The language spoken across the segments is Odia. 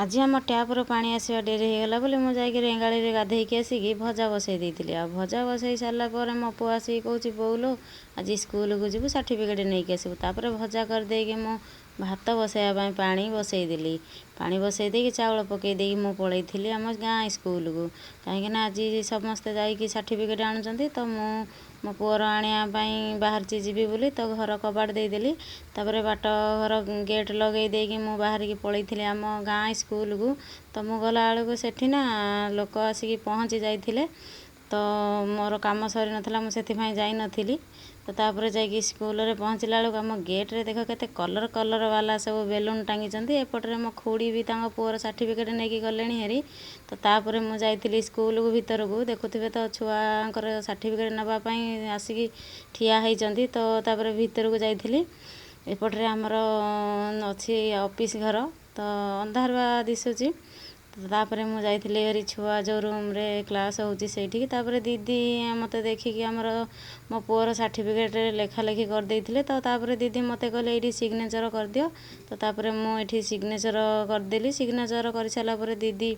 ଆଜି ଆମ ଟ୍ୟାପ୍ର ପାଣି ଆସିବା ଡେରି ହେଇଗଲା ବୋଲି ମୁଁ ଯାଇକି ରେଙ୍ଗାଳିରେ ଗାଧେଇକି ଆସିକି ଭଜା ବସେଇ ଦେଇଥିଲି। ଆଉ ଭଜା ବସେଇ ସାରିଲା ପରେ ମୋ ପୁଅ ଆସିକି କହୁଛି, ବୋଉଲୋ, ଆଜି ସ୍କୁଲକୁ ଯିବୁ, ସାର୍ଟିଫିକେଟ୍ ନେଇକି ଆସିବୁ। ତାପରେ ଭଜା କରିଦେଇକି ମୁଁ ଭାତ ବସେଇବା ପାଇଁ ପାଣି ବସେଇଦେଲି। ପାଣି ବସେଇ ଦେଇକି ଚାଉଳ ପକେଇ ଦେଇକି ମୁଁ ପଳେଇଥିଲି ଆମ ଗାଁ ସ୍କୁଲକୁ, କାହିଁକିନା ଆଜି ସମସ୍ତେ ଯାଇକି ସାର୍ଟିଫିକେଟ୍ ଆଣୁଛନ୍ତି। ତ ମୁଁ ମୋ ପୁଅର ଆଣିବା ପାଇଁ ବାହାରିଛି ଯିବି ବୋଲି। ତ ଘର କବାଟ ଦେଇଦେଲି, ତାପରେ ବାଟ ଘର ଗେଟ୍ ଲଗେଇ ଦେଇକି ମୁଁ ବାହାରିକି ପଳେଇଥିଲି ଆମ ଗାଁ ସ୍କୁଲକୁ। ତ ମୁଁ ଗଲାବେଳକୁ ସେଠି ନା ଲୋକ ଆସିକି ପହଞ୍ଚି ଯାଇଥିଲେ। ତ ମୋର କାମ ସରିନଥିଲା, ମୁଁ ସେଥିପାଇଁ ଯାଇନଥିଲି। ତ ତାପରେ ଯାଇକି ସ୍କୁଲରେ ପହଞ୍ଚିଲା ବେଳକୁ ଆମ ଗେଟ୍ରେ ଦେଖ କେତେ କଲର୍ କଲର୍ ବାଲା ସବୁ ବେଲୁନ୍ ଟାଙ୍ଗିଛନ୍ତି। ଏପଟରେ ମୋ ଖୁଡ଼ି ବି ତାଙ୍କ ପୁଅର ସାର୍ଟିଫିକେଟ୍ ନେଇକି ଗଲେଣି ହେରି। ତ ତାପରେ ମୁଁ ଯାଇଥିଲି ସ୍କୁଲକୁ ଭିତରକୁ। ଦେଖୁଥିବେ ତ, ଛୁଆଙ୍କର ସାର୍ଟିଫିକେଟ୍ ନେବା ପାଇଁ ଆସିକି ଠିଆ ହେଇଛନ୍ତି। ତ ତାପରେ ଭିତରକୁ ଯାଇଥିଲି। ଏପଟରେ ଆମର ଅଛି ଅଫିସ୍ ଘର, ତ ଅନ୍ଧାରୁଆ ଦିଶୁଛି। ତାପରେ ମୁଁ ଯାଇଥିଲି ହେରି ଛୁଆ ଯେଉଁ ରୁମ୍ରେ କ୍ଲାସ୍ ହେଉଛି ସେଇଠିକି। ତାପରେ ଦିଦି ମୋତେ ଦେଖିକି ଆମର ମୋ ପୁଅର ସାର୍ଟିଫିକେଟ୍ ଲେଖାଲେଖି କରିଦେଇଥିଲେ। ତ ତାପରେ ଦିଦି ମୋତେ କହିଲେ, ଏଇଠି ସିଗ୍ନେଚର୍ କରିଦିଅ। ତ ତାପରେ ମୁଁ ଏଠି ସିଗ୍ନେଚର୍ କରିଦେଲି। ସିଗ୍ନେଚର୍ କରିସାରିଲା ପରେ ଦିଦି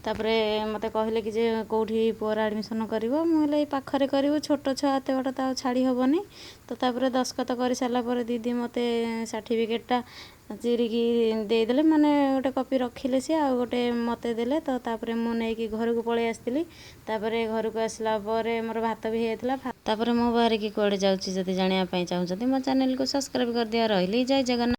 ତାପରେ ମୋତେ କହିଲେ କି ଯେ କେଉଁଠି ପୁଅର ଆଡ଼ମିସନ୍ କରିବ? ମୁଁ ହେଲେ ଏଇ ପାଖରେ କରିବୁ, ଛୋଟ ଛୁଆ, ଏତେ ବାଟ ତ ଆଉ ଛାଡ଼ି ହେବନି। ତ ତାପରେ ଦସ୍ତଖତ କରିସାରିଲା ପରେ ଦିଦି ମୋତେ ସାର୍ଟିଫିକେଟ୍ଟା ଚିରିକି ଦେଇଦେଲେ, ମାନେ ଗୋଟେ କପି ରଖିଲେ ସିଏ ଆଉ ଗୋଟେ ମୋତେ ଦେଲେ। ତ ତାପରେ ମୁଁ ନେଇକି ଘରକୁ ପଳେଇ ଆସିଥିଲି। ତାପରେ ଘରକୁ ଆସିଲା ପରେ ମୋର ଭାତ ବି ହେଇଯାଇଥିଲା। ତାପରେ ମୁଁ ବାହାରିକି କୁଆଡ଼େ ଯାଉଛି ଯଦି ଜାଣିବା ପାଇଁ ଚାହୁଁଛନ୍ତି, ମୋ ଚ୍ୟାନେଲକୁ ସବସ୍କ୍ରାଇବ୍ କରିଦିଅ। ରହିଲି, ଜୟ ଜଗନ୍ନାଥ।